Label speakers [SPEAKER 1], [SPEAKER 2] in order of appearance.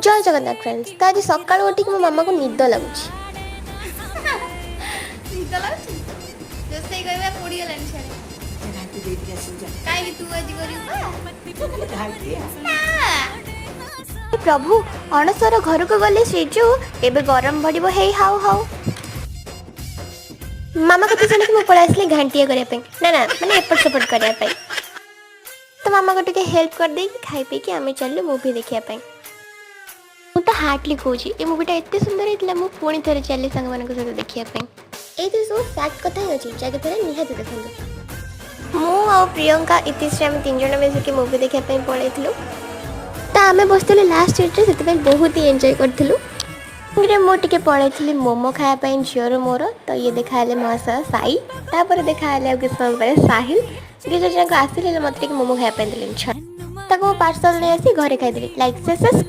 [SPEAKER 1] ଜୟ Jagannath friends. ତ ଆଜି ସକାଳୁ ଉଠିକି ମୋ ମାମାକୁ ନିଦ ଲାଗୁଛି।
[SPEAKER 2] ନିଦ ଲାଗୁଛି? ରୋଷେଇ କରିବା ପୋଡ଼ିଗଲାଣି ସିଆଡ଼େ।
[SPEAKER 3] ଘାଣ୍ଟି ଦେଇକି ଆସିବୁ, ଯା।
[SPEAKER 2] କାହିଁକି? ତୁ ଆଜି କରିବୁ ପା।
[SPEAKER 3] ଘାଣ୍ଟିଆ।
[SPEAKER 2] ନା।
[SPEAKER 1] ପ୍ରଭୁ, ଅଣସର ଘରକୁ ଗଲେ ଶ୍ରୀଜୁ, ଏବେ ଗରମ ବଢ଼ିବ। ହେଇ ହାଉ ହାଉ। ମାମା କଥା ଶୁଣିକି ମୁଁ ପଳେଇ ଆସିଲି ଘାଣ୍ଟିଆ କରିବା ପାଇଁ, ନା ନା, ମାନେ ଏପଟ ସେପଟ କରିବା ପାଇଁ। ତ ମାମାକୁ ଟିକେ ହେଲ୍ପ କରିଦେଇକି, ଖାଇ ପିଇକି ଆମେ ଚାଲିଲୁ ମୁଭି ଦେଖିବା ପାଇଁ। ମୁଁ ତ ହାର୍ଟଲି କହୁଛି, ଏ ମୁଭିଟା ଏତେ ସୁନ୍ଦର ହେଇଥିଲା, ମୁଁ ପୁଣି ଥରେ ଚାଲିଲି ସାଙ୍ଗମାନଙ୍କ ସହିତ ଦେଖିବା ପାଇଁ। ଏଇଥିରେ ସବୁ ଫ୍ୟାକ୍ଟ କଥା ହିଁ ଅଛି, ଯାଇକି ଥରେ ନିହାତି ଦେଖନ୍ତୁ। ମୁଁ ଆଉ ପ୍ରିୟଙ୍କା, ଇତିଶ୍ରୀ, ଆମେ ତିନି ଜଣ ମିଶିକି ମୁଭି ଦେଖିବା ପାଇଁ ପଳେଇଥିଲୁ। ତ ଆମେ ବସିଥିଲୁ ଲାଷ୍ଟ ସିଟ୍ରେ, ସେଥିପାଇଁ ବହୁତ ହି ଏନ୍ଜୟ କରିଥିଲୁ। ରେ ମୁଁ ଟିକେ ପଳେଇଥିଲି ମୋମୋ ଖାଇବା ପାଇଁ, ଝିଅର ମୋର। ତ ଇଏ ଦେଖା ହେଲେ ମହାଶୟ ସାଇ, ତାପରେ ଦେଖା ହେଲେ ଆଉ କିଛି ସମୟ ପରେ ସାହିଲ। ଦୁଇ ଜଣ ଯାକ ଆସିଲେ, ହେଲେ ମୋତେ ଟିକେ ମୋମୋ ଖାଇବା ପାଇଁ ଦେଲେନି। ଛାଡ଼, ତାକୁ ମୁଁ ପାର୍ସଲ ନେଇ ଆସି ଘରେ ଖାଇଦେଲି। Like, subscribe.